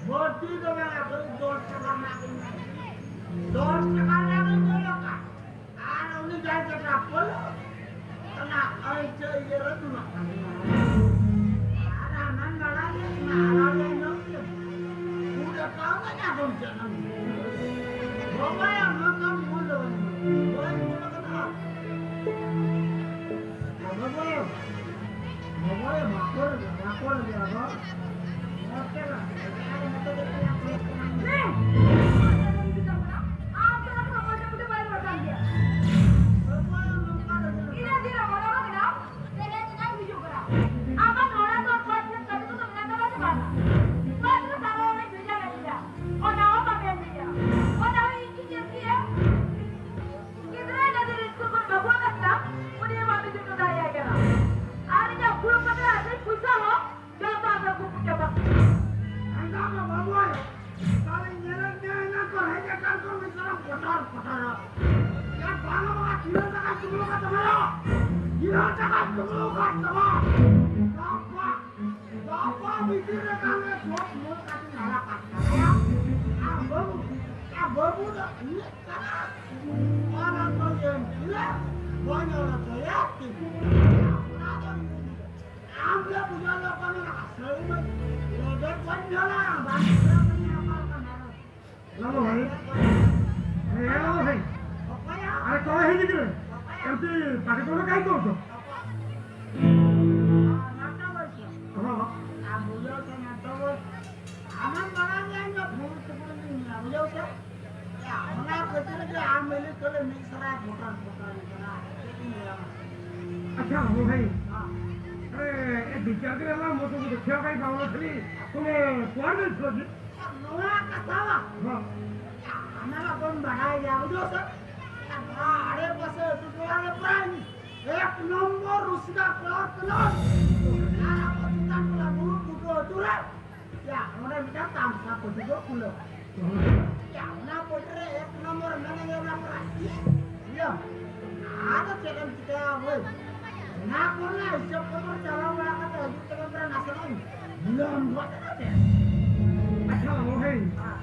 ᱵᱟᱹᱲᱛᱤ ᱫᱚ ᱵᱟᱝ, ᱟᱫᱚ ᱫᱚᱥ ᱴᱟᱠᱟ ᱨᱮᱱᱟᱜ ᱜᱤᱧ ᱢᱮᱱ᱾ ᱫᱚᱥ ᱴᱟᱠᱟ ᱨᱮᱱᱟᱜ ᱜᱤᱧ ᱢᱮᱱ ᱟᱠᱟᱫ᱾ ᱟᱨ ᱩᱱᱤ ᱡᱟᱦᱟᱸᱭ ᱪᱮᱛᱟ ᱯᱟᱹᱞᱩ, ᱚᱱᱟ ᱟᱹᱭᱴᱷᱟᱹ ᱤᱭᱟᱹ ᱨᱮ ᱫᱩᱲᱩᱵ ᱠᱟᱱ ᱢᱮᱱᱟᱭᱟ᱾ ᱟᱨ ᱦᱟᱱᱟ ᱱᱟᱲᱟ ᱨᱮ ᱚᱱᱟ ᱟᱲᱟ ᱨᱮ ᱧᱚᱜ ᱜᱮ᱾ ᱩᱱᱤ ᱫᱚ ᱛᱟᱣ ᱵᱟᱭ ᱟᱸᱡᱚᱢ ᱪᱮᱫ ᱮᱢ ᱞᱟᱹᱭᱟ᱾ ᱵᱟᱵᱟᱭᱟ, ᱚᱱᱟ ᱠᱟᱹᱢᱤ ᱵᱚᱱᱫᱚ ᱵᱟᱹᱧ ᱵᱟᱹᱧ ᱧᱮᱞ ᱟᱠᱟᱫᱟ᱾ ᱵᱟᱵᱟ, ᱵᱟᱵᱟ, ᱵᱟᱠᱚ ᱨᱮ, ᱵᱟᱠᱚ ᱨᱮ, ᱵᱟᱵᱟ᱾ ᱟᱨ ᱤᱧᱟᱹᱜ ᱵᱩᱲᱟᱹ ᱯᱟᱛᱟ ᱟᱹᱰᱤ ᱯᱚᱭᱥᱟ ᱦᱚᱸ ᱡᱚᱛᱚ ᱟᱯᱮ ᱠᱚ ᱪᱟᱵᱟ᱾ ᱟᱸᱡᱚᱢ ᱢᱮ ᱵᱟᱹᱵᱩ ᱟᱭᱳ, ᱛᱟᱦᱞᱮ ᱧᱮᱞᱮᱫ ᱢᱮᱭᱟ ᱮᱱᱟᱝ ᱠᱷᱚᱱ ᱦᱮᱡ ᱟᱠᱟᱱ ᱠᱚ ᱢᱤᱫ ᱥᱟᱨᱟ ᱯᱚᱴᱚᱨ ᱯᱚᱴᱚᱨ᱾ ᱭᱟ ᱵᱟᱝᱟ ᱵᱟᱝᱟ, ᱠᱤᱞᱳ ᱴᱟᱠᱟ ᱪᱩᱢᱲᱩ ᱠᱟᱜ ᱛᱟᱢᱟ ᱭᱟ, ᱠᱤᱞᱳ ᱴᱟᱠᱟ ᱪᱩᱢᱲᱩ ᱠᱟᱜ ᱛᱟᱢᱟ᱾ ᱜᱟᱯᱟ, ᱜᱟᱯᱟ ᱵᱷᱤᱛᱤᱨ ᱨᱮ ᱛᱟᱦᱞᱮ ᱥᱚᱵ ᱢᱚᱡᱽ ᱠᱟᱛᱮᱧ ᱦᱟᱞᱟ ᱠᱟᱜ ᱛᱟᱢᱟ ᱭᱟ᱾ ᱟᱨ ᱵᱟᱹᱵᱩ, ᱟᱨ ᱵᱟᱹᱵᱩ ᱫᱚ ᱤᱧᱟᱹᱜ ᱠᱟᱱᱟ᱾ ᱟᱢ ᱞᱮ ᱵᱩᱡᱷᱟᱹᱣ ᱞᱮ ᱠᱟᱱᱟ, ᱥᱟᱹᱨᱤ ᱢᱟ ᱞᱚᱡᱚ ᱠᱚᱧ ᱧᱮᱞᱟ, ᱵᱟᱝ ᱵᱩᱡᱷᱟᱹᱣ ᱠᱟᱱᱟ ᱚᱠᱟ ᱞᱮᱠᱟ ᱱᱟᱨᱚ᱾ ᱞᱟᱞᱚ ᱵᱷᱟᱭ, ᱦᱮᱸ ᱞᱟᱞᱚ ᱵᱷᱟᱭ, ᱚᱠᱚᱭᱟ? ᱟᱨᱮ ᱠᱚᱭ ᱦᱤᱡᱩᱜ ᱠᱟᱱᱟ, ᱚᱠᱚᱭᱟ? ᱮᱢᱛᱤ ᱯᱟᱴᱤ ᱠᱚᱞᱚ ᱠᱟᱭ ᱠᱚ ᱛᱚ᱾ ᱱᱟᱴᱚ ᱵᱚᱭᱥᱟ᱾ ᱦᱚᱸ᱾ ᱟᱢ ᱵᱩᱡᱷᱟᱹᱣ ᱛᱮ ᱱᱟᱴᱚ ᱵᱚᱭᱥᱟ᱾ ᱟᱢᱮᱢ ᱵᱟᱲᱟᱭ ᱜᱮᱭᱟ ᱤᱧ ᱫᱚ ᱯᱷᱩᱞ ᱥᱩᱯᱩᱨ ᱜᱤᱧ ᱧᱮᱞᱟ, ᱵᱩᱡᱷᱟᱹᱣ ᱥᱮ? ᱚᱱᱟ ᱠᱷᱟᱹᱛᱤᱨ ᱜᱮ ᱟᱢ ᱢᱤᱞᱤ ᱠᱷᱟᱹᱞᱤ ᱢᱤᱫ ᱥᱟᱨᱟ ᱯᱷᱚᱴᱚᱨ ᱯᱷᱚᱴᱚᱨ ᱠᱟᱱᱟ᱾ ᱪᱮᱫ ᱤᱧ ᱞᱟᱹᱭᱟ? ᱟᱪᱪᱷᱟ, ᱵᱟᱹᱵᱩ ᱵᱷᱟᱹᱭ᱾ ᱦᱮᱸ᱾ ᱟᱨᱮ, ᱮ ᱵᱤᱪᱟᱨ ᱠᱮᱫᱟ ᱞᱟᱝ, ᱢᱚᱛᱚ ᱠᱚ ᱫᱮᱠᱷᱟ ᱵᱷᱟᱹᱭ ᱵᱟᱝ ᱠᱷᱟᱹᱞᱤ ᱛᱩᱢᱮ ᱠᱚᱣᱟᱨ ᱫᱮ ᱪᱷᱚ ᱡᱤ᱾ ᱱᱚᱣᱟ ᱠᱟᱛᱷᱟ ᱵᱟᱝ᱾ ᱦᱮᱸ᱾ ᱦᱟᱱᱟ ᱢᱟ ᱵᱚᱱ ᱵᱟᱰᱟᱭ ᱜᱮᱭᱟ, ᱵᱩᱡᱷᱟᱹᱣ ᱥᱮ? ᱱᱚᱣᱟ ᱟᱲᱮ ᱯᱟᱥᱮ ᱟᱹᱛᱩ ᱴᱚᱞᱟ ᱨᱮ ᱯᱨᱟᱭ ᱮᱠ ᱱᱚᱢᱵᱚᱨ ᱨᱩᱥᱤᱫᱟ ᱠᱚᱲᱟ ᱠᱟᱱᱟ᱾ ᱟᱨ ᱟᱵᱚ ᱪᱮᱛᱟᱱ ᱴᱚᱞᱟ ᱵᱩᱨᱩ ᱵᱩᱴᱟᱹ ᱟᱹᱛᱩ ᱨᱮ ᱭᱟ, ᱚᱸᱰᱮ ᱢᱤᱫᱴᱟᱝ ᱛᱟᱢᱥᱟ ᱯᱟᱹᱴᱤ ᱠᱚ ᱠᱷᱩᱞᱟᱹᱣ᱾ ᱭᱟ, ᱚᱱᱟ ᱯᱟᱹᱴᱤ ᱨᱮ ᱮᱠ ᱱᱚᱢᱵᱚᱨ ᱢᱮᱱᱟᱭᱟ ᱚᱱᱟ ᱠᱚᱲᱟ᱾ ᱤᱭᱟᱹ, ᱟᱫᱚ ᱪᱮᱫ ᱮᱢ ᱪᱤᱠᱟᱹᱭᱟ ᱵᱷᱟᱹᱭ? ᱚᱱᱟ ᱠᱚᱨᱮᱱᱟᱜ ᱦᱤᱥᱟᱹᱵ ᱠᱷᱚᱵᱚᱨ ᱪᱟᱞᱟᱣ ᱵᱟᱲᱟ ᱠᱟᱛᱮ ᱦᱤᱡᱩᱜ ᱛᱮᱜᱮ ᱯᱮ ᱱᱟᱥᱮᱱᱟᱜ ᱤᱧ ᱵᱤᱞᱚᱢ ᱜᱚᱫ ᱮᱱᱟ ᱪᱮ? ᱟᱪᱪᱷᱟ ᱵᱟᱹᱵᱩ ᱵᱷᱟᱹᱭ, ᱦᱮᱸ᱾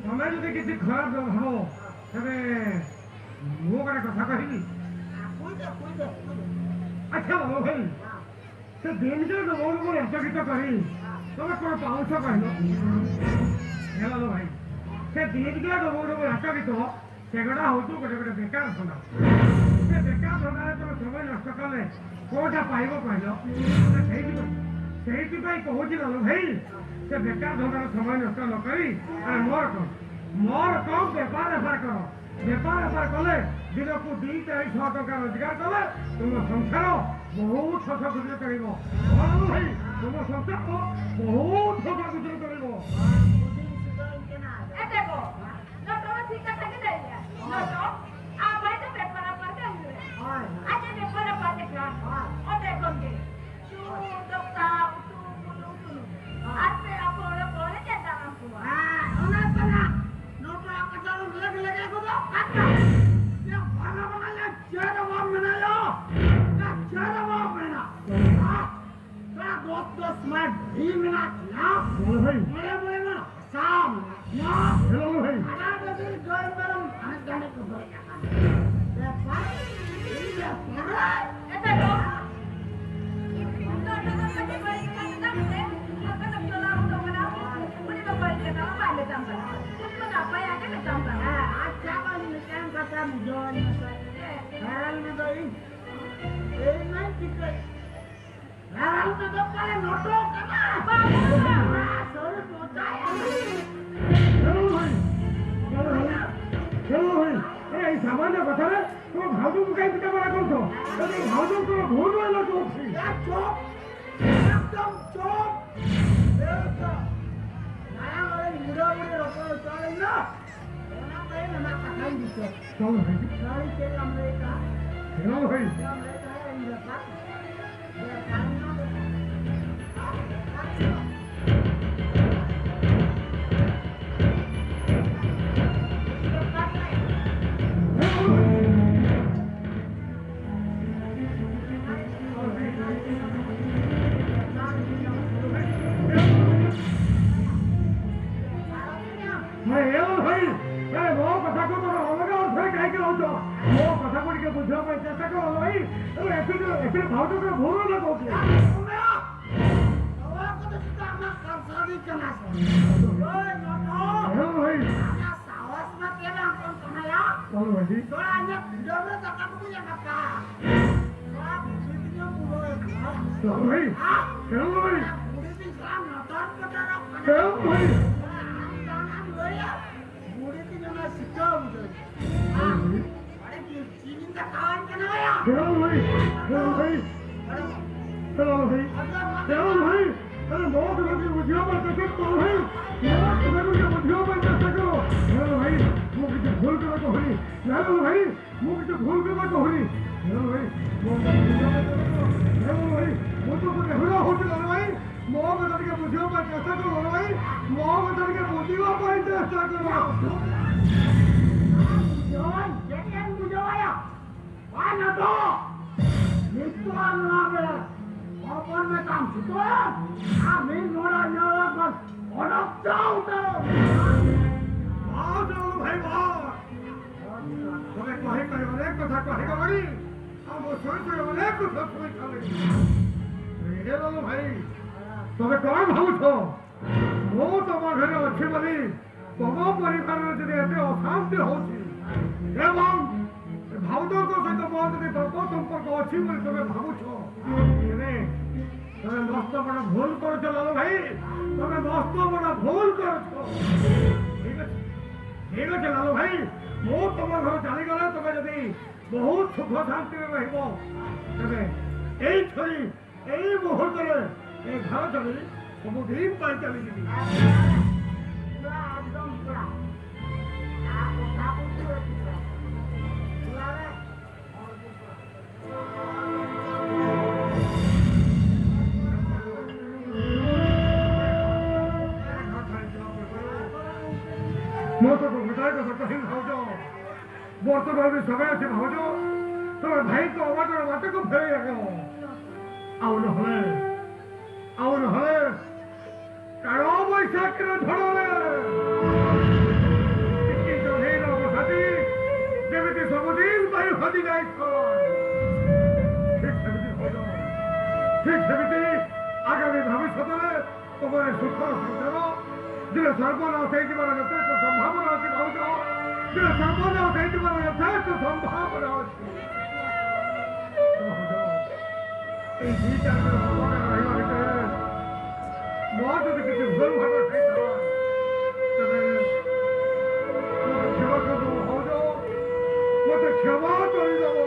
ᱛᱚᱢᱮ ᱡᱩᱫᱤ ᱠᱤᱪᱷᱩ ᱠᱷᱟᱨᱟᱯ ᱵᱮᱵᱚᱦᱟᱨ, ᱦᱮᱸ᱾ ᱛᱚᱵᱮ ᱱᱚᱣᱟ ᱠᱚᱨᱮ ᱠᱟᱛᱷᱟ ᱠᱚ ᱦᱤᱡᱩᱜ᱾ ᱦᱮᱸ, ᱠᱩᱭ ᱫᱮ, ᱠᱩᱭ ᱫᱮ, ᱠᱩᱭ ᱫᱮ᱾ ᱟᱪᱪᱷᱟ ᱵᱟᱹᱵᱩ ᱵᱷᱟᱹᱭ, ᱦᱮᱸ᱾ ସେ ଦିନ ଯେ ଡବଲ ଡବଲ ନାଚ ଗୀତ କରି ତମେ କଣ ପାଉଛ କହିଲ? ହେଲା ଲୋ ଭାଇ, ସେ ଦିନ ଯେ ଡବଲ ଡବଲ ନାଚ ଗୀତ ସେଗୁଡ଼ା ହଉଛି ଗୋଟେ ଗୋଟେ ବେକାର ଧନ୍ଦା। ସେ ବେକାର ଧନ୍ଦାରେ ତମେ ସମୟ ନଷ୍ଟ କଲେ କୋଉଟା ପାଇବ କହିଲ? ସେଇଥିପାଇଁ ସେଇଥିପାଇଁ କହୁଛି ଲାଲୁ ଭାଇ, ସେ ବେକାର ଧନ୍ଦାରେ ସମୟ ନଷ୍ଟ ନ କରି ଆରେ ମୋର କଣ ମୋର କଣ ବେପାର ବେପାର କର। ବେପାର ବେପାର କଲେ ଦିନକୁ ଦି ଚାରି ଶହ ଟଙ୍କା ରୋଜଗାର କଲେ ତୁମ ସଂସାର ବହୁତ ହସ ଖୁସିରେ ଚଳିବ। ହଁ ଭାଇ, ତୁମ ସଂସାର ବହୁତ ହସ ଖୁସିରେ ଚଳିବ। ᱮ ᱫᱮᱵᱚ, ᱱᱚᱰᱚ ᱴᱷᱤᱠ ᱠᱟᱛᱷᱟ ᱜᱮ ᱞᱟᱹᱭ ᱞᱮᱭᱟ᱾ ᱱᱚᱰᱚ, ᱟᱢ ᱵᱟᱭ ᱫᱚ ᱵᱮᱯᱟᱨ ᱟᱯᱟᱨ ᱜᱮ ᱦᱩᱭᱩᱜᱼᱟ᱾ ᱦᱳᱭ, ᱦᱳᱭ᱾ ᱟᱡ ᱮ ᱵᱮᱯᱟᱨ ᱟᱯᱟᱨ ᱜᱮ ᱠᱷᱟᱱ, ᱦᱳᱭ᱾ ᱚᱸᱰᱮ ᱠᱷᱚᱱ ᱜᱮ᱾ ᱪᱩ, ᱫᱚᱠᱟ, ᱩᱛᱩ, ᱵᱩᱞᱩ, ᱥᱩᱱᱩᱢ᱾ ᱦᱳᱭ᱾ ᱟᱨ ᱯᱮᱲᱟ ᱯᱟᱹᱲᱦᱟᱹ ᱠᱚᱞᱮ ᱪᱮᱫ ᱫᱟᱨᱟᱢ ᱠᱚᱣᱟ᱾ ᱦᱮᱸ, ᱚᱱᱟ ᱠᱟᱱᱟ᱾ ᱱᱚᱰᱚ ᱟᱯᱟᱴᱟᱨ ᱞᱮᱜ ᱞᱮᱜ ᱠᱚᱫᱚ ᱠᱟᱱᱟ᱾ ᱭᱟ, ᱵᱷᱟᱜᱟ ᱵᱷᱟᱜᱟ ᱭᱟ, ᱪᱮᱫ ᱦᱚᱸ ᱵᱟᱢ ᱢᱮᱱᱟ ᱭᱟ᱾ ᱭᱟ, ᱪᱮᱫ ᱦᱚᱸ ᱵᱟᱢ ᱢᱮᱱᱟ᱾ ᱦᱮᱸ? ᱛᱷᱚᱲᱟ ᱫᱚᱥ ᱫᱚᱥ ᱢᱟᱭ ᱵᱷᱤ ᱢᱮᱱᱟᱜ ᱛᱤᱧᱟ᱾ ᱵᱚᱞᱚ ᱵᱷᱟᱹᱭ᱾ ᱢᱚᱬᱮ ᱢᱚᱬᱮ ᱢᱟ ᱦᱟᱥᱟ ᱢᱮᱱᱟᱜ ᱛᱤᱧᱟ᱾ ᱦᱮᱞᱳ ᱵᱷᱟᱹᱭ᱾ ᱟᱨ ᱟᱹᱰᱤ ᱜᱟᱹᱭ ᱢᱮᱨᱚᱢ ᱦᱟᱱᱮ ᱜᱟᱱᱮ ᱠᱚ ᱫᱚᱦᱚᱭᱮᱫ ᱠᱟᱱ᱾ ᱞᱟᱲᱟᱣ ᱛᱮᱫᱚ ᱯᱟᱞᱮ ᱱᱚᱴᱚ ᱠᱟᱱᱟ᱾ ᱵᱟᱵᱟ! ᱥᱟᱹᱨᱤ ᱢᱚᱪᱟᱭᱟ᱾ ᱪᱚᱞᱚ ᱵᱷᱟᱭ, ᱪᱚᱞᱚ ᱵᱷᱟᱭ, ᱪᱚᱞᱚ ᱵᱷᱟᱭ। ᱮ, ᱮᱭ ᱥᱟᱢᱟᱱᱱᱚ ᱠᱟᱛᱷᱟ ᱨᱮ ᱛᱚ ᱵᱷᱟᱣᱡᱚ ᱠᱚ ᱠᱟᱹᱢᱤ ᱠᱟᱱᱟ ᱵᱟᱲᱟ ᱠᱚ ᱛᱚ᱾ ᱟᱫᱚ ᱵᱷᱟᱣᱡᱚ ᱠᱚ ᱵᱷᱩᱞ ᱦᱩᱭ ᱞᱟᱹᱜᱤᱫ ᱥᱮ? ᱭᱟ, ᱪᱩᱯ! ᱮᱠᱫᱚᱢ ᱪᱩᱯ! ᱮᱠᱫᱚᱢ! ᱢᱟᱭᱟ ᱵᱟᱲᱮ ᱵᱩᱲᱟᱹ ᱵᱩᱲᱤ ᱨᱚᱯᱚᱲ ᱦᱚᱪᱚ ᱞᱮᱱᱟ᱾ ᱚᱱᱟ ᱛᱟᱭᱚᱢ ᱟᱢᱟᱜ ᱠᱟᱛᱷᱟᱧ ᱵᱤᱪᱟᱹᱨ᱾ ᱪᱚᱞᱚ ᱵᱷᱟᱭ᱾ ᱥᱟᱹᱨᱤ ᱪᱮᱫ ᱞᱟᱢ ᱞᱟᱹᱭ ᱠᱟᱜᱼᱟ? ᱪᱚᱞᱚ ᱵᱷᱟᱭ᱾ ᱪᱮᱫ ᱞᱟᱢ ᱞᱟᱹᱭ ᱠᱟᱜᱼᱟ ᱤᱧ ᱵᱮᱯᱟᱨ? ᱵᱮᱯᱟᱨ ᱨᱮᱱᱟᱜ ᱫᱚ ᱦᱮᱸ, ᱮ ᱵᱟᱹᱵᱩ ᱵᱷᱟᱹᱭ, ᱮ, ᱱᱚᱣᱟ ᱠᱟᱛᱷᱟ ᱠᱚ ᱛᱚ ᱚᱞᱚᱜᱟ ᱚᱨᱛᱷᱚ ᱨᱮ ᱠᱟᱹᱦᱤᱸᱠᱤ ᱚᱞ ᱫᱚ᱾ ᱱᱚᱣᱟ ᱠᱟᱛᱷᱟ ᱠᱚ ᱴᱤᱠᱟᱹ ᱵᱩᱡᱷᱟᱹᱣ ᱯᱮ ᱪᱮᱥᱴᱟ ᱠᱚᱨᱚ ᱵᱟᱹᱵᱩ ᱵᱷᱟᱹᱭ᱾ ᱮ, ᱮᱠᱪᱩᱭᱮᱞᱤ, ᱮᱠᱪᱩᱭᱮᱞᱤ ᱵᱷᱟᱣ ᱫᱚ ᱵᱷᱩᱞ ᱚᱞ ᱠᱚ ᱜᱮᱭᱟ᱾ ᱱᱚᱣᱟ ᱠᱚᱫᱚ ᱪᱮᱫᱟᱜ ᱟᱢᱟᱜ ᱠᱟᱨᱥᱟᱨᱤ ᱠᱟᱱᱟ ᱥᱮ? ᱦᱳᱭ, ᱱᱚᱣᱟ ᱦᱮᱸ, ᱵᱟᱹᱵᱩ ᱵᱷᱟᱹᱭ᱾ ᱟᱢᱟᱜ ᱥᱟᱦᱚᱥ ᱢᱟ ᱛᱮ ᱵᱟᱝ ᱠᱚᱢ ᱛᱟᱢᱟᱭᱟ᱾ ᱵᱟᱹᱵᱩ ᱵᱷᱟᱹᱭ᱾ ᱛᱷᱚᱲᱟ ᱤᱧᱟᱹᱜ ᱯᱷᱨᱤᱰᱚᱢ ᱨᱮ ᱫᱟᱠᱟ ᱠᱚ ᱧᱟᱢ ᱟᱠᱟᱫ᱾ ᱛᱷᱚᱲᱟ ᱵᱩᱫᱷᱤ ᱛᱤᱧᱟᱹ ᱯᱩᱨᱟᱹ ᱮᱠᱫᱚᱢ᱾ ᱵᱟᱹᱵᱩ ᱵᱷᱟᱹᱭ᱾ ᱦᱮᱸ? ᱦᱮᱸ, ᱵᱟᱹᱵᱩ ᱵᱷᱟᱹᱭ᱾ ᱛᱷᱚᱲᱟ ᱵᱩᱫᱷᱤ ᱛᱤᱧ ᱛᱷᱚᱲᱟ ᱱᱚᱛᱚᱨ ᱯᱚᱛᱚᱨᱚᱜ ᱠᱟᱱᱟ᱾ ᱦᱮᱸ, ᱵᱟᱹᱵᱩ ᱵᱷᱟᱹᱭ᱾ ᱛᱷᱚᱲᱟ ᱟᱢ ᱡᱟᱦᱟᱱᱟᱜ ᱮᱢ ᱞᱟᱹᱭᱟ, ᱵᱩᱫᱷᱤ ᱛᱤᱧ ᱚᱱᱟ ᱥᱤᱠᱷᱟᱹᱣ ᱵᱩᱡᱷᱟᱹᱣ᱾ ᱦᱮᱸ, ᱵᱟᱹᱵᱩ ᱵᱷᱟᱹᱭ᱾ ᱚᱸᱰᱮ ᱪᱤᱱᱤᱧ ᱫᱟᱠᱟᱣᱟᱱ ᱠᱟᱱᱟ ᱭᱟ᱾ ᱦᱮᱸ, ᱵᱟᱹᱵᱩ ᱵᱷᱟᱹᱭ᱾ ᱦᱮᱸ, ᱵᱟᱹᱵᱩ ᱵᱷᱟᱹᱭ᱾ ᱦᱮᱸ, ᱵᱟᱹᱵᱩ ᱵᱷᱟᱹᱭ᱾ ᱦᱮᱸ, ᱵᱟᱹᱵᱩ ᱵᱷᱟᱹᱭ᱾ ᱟᱨᱮ ᱵᱟᱵᱟ ᱠᱚᱫᱚ ᱠᱚ ᱵᱩᱡᱷᱟᱹᱣ ᱵᱟᱝ ᱪᱮᱥᱴᱟ ᱠᱚᱨᱚ ᱵᱷᱟᱹᱭ, ᱵᱟᱵᱟ ᱠᱚᱫᱚ ᱠᱚ ᱵᱩᱡᱷᱟᱹᱣ ᱵᱟᱝ ᱪᱮᱥᱴᱟ ᱠᱚᱨᱚ᱾ ᱦᱮᱸ ᱵᱷᱟᱹᱭ, ᱢᱩ ᱠᱤᱪᱷᱩ ᱵᱷᱩᱞ ᱠᱟᱫᱟ ᱠᱚ ᱦᱩᱭ᱾ ᱦᱮᱸ ᱵᱷᱟᱹᱭ, ᱢᱩ ᱠᱤᱪᱷᱩ ᱵᱷᱩᱞ ᱠᱟᱫᱟ ᱠᱚ ᱦᱩᱭ᱾ ᱦᱮᱸ ᱵᱷᱟᱹᱭ, ᱢᱩ ᱠᱤᱪᱷᱩ ᱵᱷᱩᱞ ᱠᱟᱫᱟ ᱠᱚ ᱦᱩᱭ᱾ ᱦᱮᱸ ᱵᱷᱟᱹᱭ, ᱢᱩ ᱠᱤᱪᱷᱩ ᱵᱷᱩᱞ ᱠᱟᱫᱟ ᱠᱚ ᱦᱩᱭ᱾ ᱵᱟᱵᱟ ᱠᱚᱫᱚ ᱠᱚ ᱵᱩᱡᱷᱟᱹᱣ ᱵᱟᱝ ᱪᱮᱥᱴᱟ ᱠᱚᱨᱚ ᱵᱷᱟᱹᱭ, ᱵᱟᱵᱟ ᱠᱚᱫᱚ ᱠᱚ ᱵᱩᱡᱷᱟᱹᱣ ᱵᱟᱝ ᱪᱮᱥᱴᱟ ᱠᱚᱨᱚ᱾ ᱵᱩᱡᱷᱟᱹᱣᱟᱹᱧ, ᱪᱮᱫ ᱮᱢ ᱵᱩᱡᱷᱟᱹᱣᱟᱭᱟ? ᱵᱟᱝ ᱟᱫᱚ! ᱱᱤᱛᱚᱜ ᱱᱚᱣᱟ ᱵᱮᱲᱟ ᱦᱚᱯᱚᱱ ᱢᱮᱛᱟᱢ ᱪᱷᱩᱴᱟᱹᱣ ᱟᱨ ᱢᱤᱫ ᱢᱚᱲᱟ ᱧᱮᱞ ᱠᱷᱟᱱ ᱚᱰᱚᱠ ᱪᱟᱞᱟᱣ ᱩᱛᱟᱹᱨᱚᱜ ᱢᱮ᱾ ᱵᱟᱥ ᱨᱟᱱᱩ ᱵᱷᱟᱭ ᱵᱟᱥ! ᱛᱚᱵᱮ ᱠᱚᱦᱮ ᱠᱚᱦᱮ ᱚᱱᱮᱠ ᱠᱚᱛᱷᱟ ᱠᱚᱦᱮ ᱠᱚ ᱞᱟᱹᱜᱤᱫ, ᱟᱵᱚ ᱥᱩᱭ ᱥᱩᱭ ᱚᱱᱮᱠ ᱠᱚᱛᱷᱟ ᱥᱩᱭ ᱠᱚ ᱞᱟᱹᱜᱤᱫ᱾ ᱨᱮᱰᱮ ᱨᱟᱱᱩ ᱵᱷᱟᱭ, ᱛᱚᱵᱮ ᱠᱚᱢ ᱵᱷᱟᱵᱩᱛ ᱦᱚ᱾ ମୁଁ ତମ ଘରେ ଅଛି ବୋଲି ତମ ପରିବାରରେ ଯଦି ଏତେ ଅଶାନ୍ତି ହଉଛି ଏବଂ ଭାଉଜଙ୍କ ସହିତ ମୋର ଯଦି ପାପ ସମ୍ପର୍କ ଅଛି ବୋଲି ତମେ ଭାବୁଛ, ତେବେ, ତମେ ମସ୍ତ ବଡ଼ ଭୁଲ କରୁଛ ଲାଲ ଭାଇ, ତମେ ମସ୍ତ ବଡ଼ ଭୁଲ କରୁଛ। ଠିକ୍ ଅଛି, ଠିକ୍ ଅଛି ଲାଲ ଭାଇ, ମୁଁ ତମ ଘର ଚାଲିଗଲେ ତମେ ଯଦି ବହୁତ ସୁଖ ଶାନ୍ତିରେ ରହିବ, ତେବେ ଏଇ ଛୁରୀ, ଏଇ ମୁହୂର୍ତ୍ତରେ ଏ ଘର ଛାଡ଼ି ସବୁଦିନ ପାଇଁ ଚାଲିଯିବି। ମୋ ତ ଭୁଟାଏ ତ ସତ ହିଁ ଭାଉଜ। ବର୍ତ୍ତମାନ ବି ସମୟ ଅଛି ଭାଉଜ, ତମେ ଭାଇଙ୍କ ଅବାଟର ବାଟକୁ ଫେରେଇ ଆଣ। ଆଉ ନହେଲେ, ଆଉ ନହେଲେ କାଳ ବୈଶାଖୀର ଝଡ଼ରେ ଟିକି ଚଢ଼େଇର ବସାଟି ଯେମିତି ସବୁଦିନ ପାଇଁ ହଜି ଯାଇଥାଏ, ଠିକ୍ ସେମିତି ଭାଉଜ, ଠିକ୍ ସେମିତି ଆଗାମୀ ଭବିଷ୍ୟତରେ ତମର ସୁଖର ସଂସାର ଦିନେ ସର୍ବନାଶ ହେଇଯିବାର ଯଥେଷ୍ଟ ସମ୍ଭାବନା ଅଛି ଭାଉଜ। ଦିନେ ସର୍ବନାଶ ହେଇଯିବାର ଯଥେଷ୍ଟ ସମ୍ଭାବନା ଅଛି। ଭାଉଜ, ଏଇ ଦି ଚାରି ଦିନ ଅବକାଶ ରହିବା ଭିତରେ ମୋର ଯଦି କିଛି ଭୁଲ ଭାଟ ହେଇଥିବ, ତେବେ ମୋତେ କ୍ଷମା କରିଦେବ ଭାଉଜ, ମୋତେ କ୍ଷମା କରିଦେବ।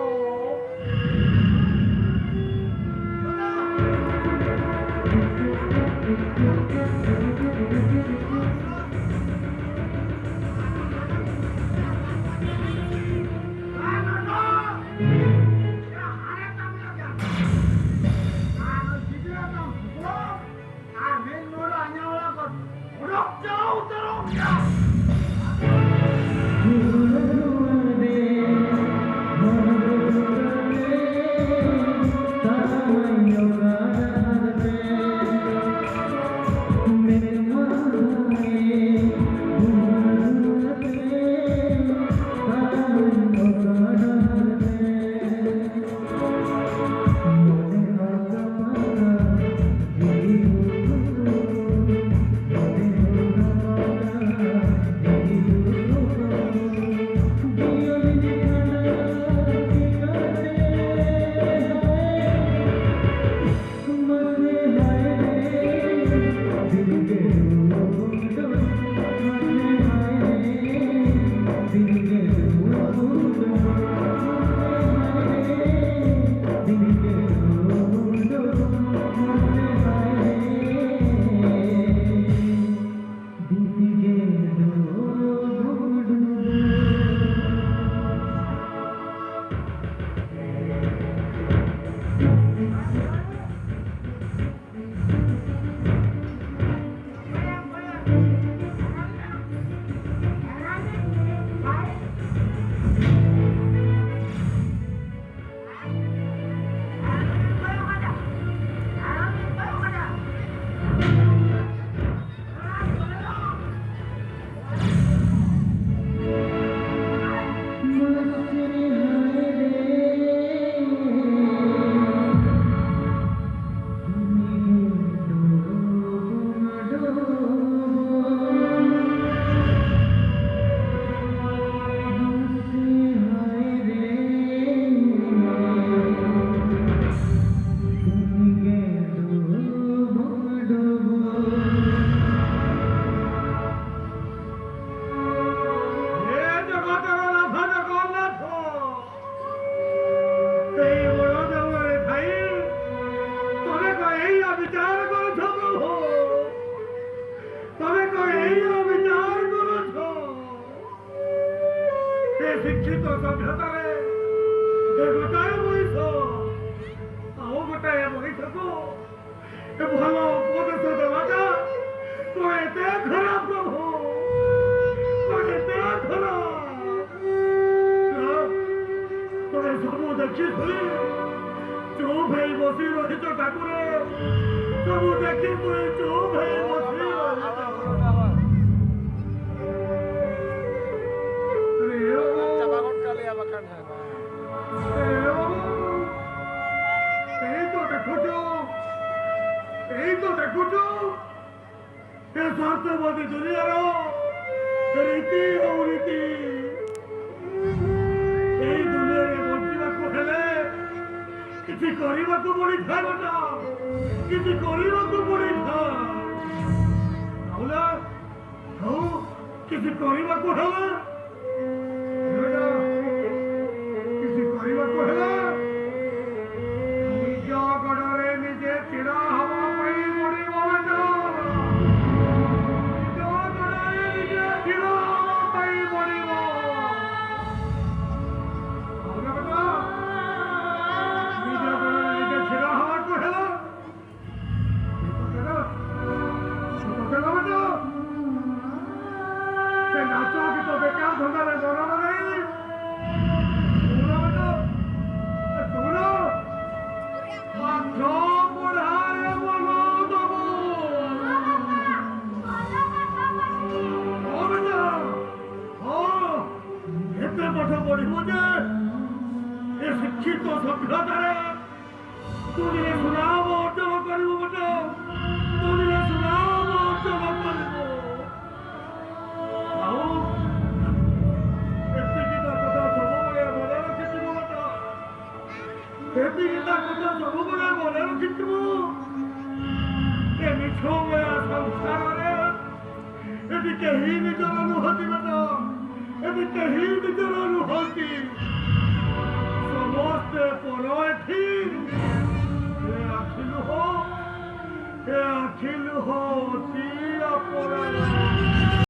ତ ସଭ୍ୟତାରେ ଏ ଗୋଟାଏ ମଣିଷ, ଆଉ ଗୋଟାଏ ମଣିଷକୁ ଏ ଭଲ ଉପଦେଶ ଦେବାଟା କଣ ଏତେ ଖରାପ, ପ୍ରଭୁ? କଣ ଏତେ ଖରାପ? ନା, ତମେ ସବୁ ଦେଖି ଶୁଣି ଚୁପ ହେଇ ବସି ରହିଛ, ଠାକୁର। ସବୁ ଦେଖି ଶୁଣି ଚୁପ ହେଇ ବସି ରହିଛ। ଆରେ, ଏ ବାବୁ, ଏ ବାବୁ, ଏଇ ତ ଦେଖୁଛୁ, ଏଇ ତ ଦେଖୁଛୁ, ଏ ସ୍ୱାର୍ଥବାଦୀ ଦୁନିଆର ରୀତି ଆଉ ରୀତି। ଏଇ ଦୁନିଆରେ ବଞ୍ଚିବାକୁ ହେଲେ କିଛି କରିବାକୁ ପଡ଼ିଥାଏ, ବେଟା, କିଛି କରିବାକୁ ପଡ଼ିଥାଏ। ହଉ ନା? ହଉ, କିଛି କରିବାକୁ ହେଲେ, ବେଟା, କିଛି କରିବାକୁ ହେଲେ ନିଜ ଗୋଡ଼ରେ ନିଜେ ଛିଡ଼ା ହେବା ପାଇଁ ପଡ଼ିବ, ବେଟା। ନିଜ ଗୋଡ଼ରେ ନିଜେ ଛିଡ଼ା ହେବା ପାଇଁ ପଡ଼ିବ। ହଉ ନା, ବେଟା? ନିଜ ଗୋଡ଼ରେ ନିଜେ ଛିଡ଼ା ହେବାକୁ ହେଲେ, ସେ ନାଚ ଗୀତ ବେକାର ଧନ୍ଦାରେ ମନ ନାହିଁ। ଶୁଣ ବେଟା, ଏ ଶୁଣ, ପାଠ ପଢ଼ାରେ ମନ ଦବ। ହଁ ବେଟା, ହଁ, ଏତେ ପାଠ ପଢ଼ିବ ଯେ ଏ ଶିକ୍ଷିତ ସଭ୍ୟତାରେ ଦୁନିଆରେ ସୁନାମ ଅର୍ଜନ କରିବ ବେଟା, ଦୁନିଆରେ ସୁନାମ ଅର୍ଜନ କରିବ। ଆଉ ଏତିକି ତା କଥା ସବୁବେଳେ ମନେ ରଖିଥିବ ବେଟା, ଏତିକି ତା କଥା ସବୁବେଳେ ମନେ ରଖିଥିବ। ଏ ମିଛମୟ ସଂସାରରେ ଏଠି କେହି ନିଜର ନୁହନ୍ତି ବେଟା, ଏଠି କେହି ନିଜର ନୁହନ୍ତି, ସମସ୍ତେ ପର ଏଠି। ଏ ଆଖି ଲୁହ, ଏ ଆଖି ଲୁହ ଅତି ଅପରାଧ।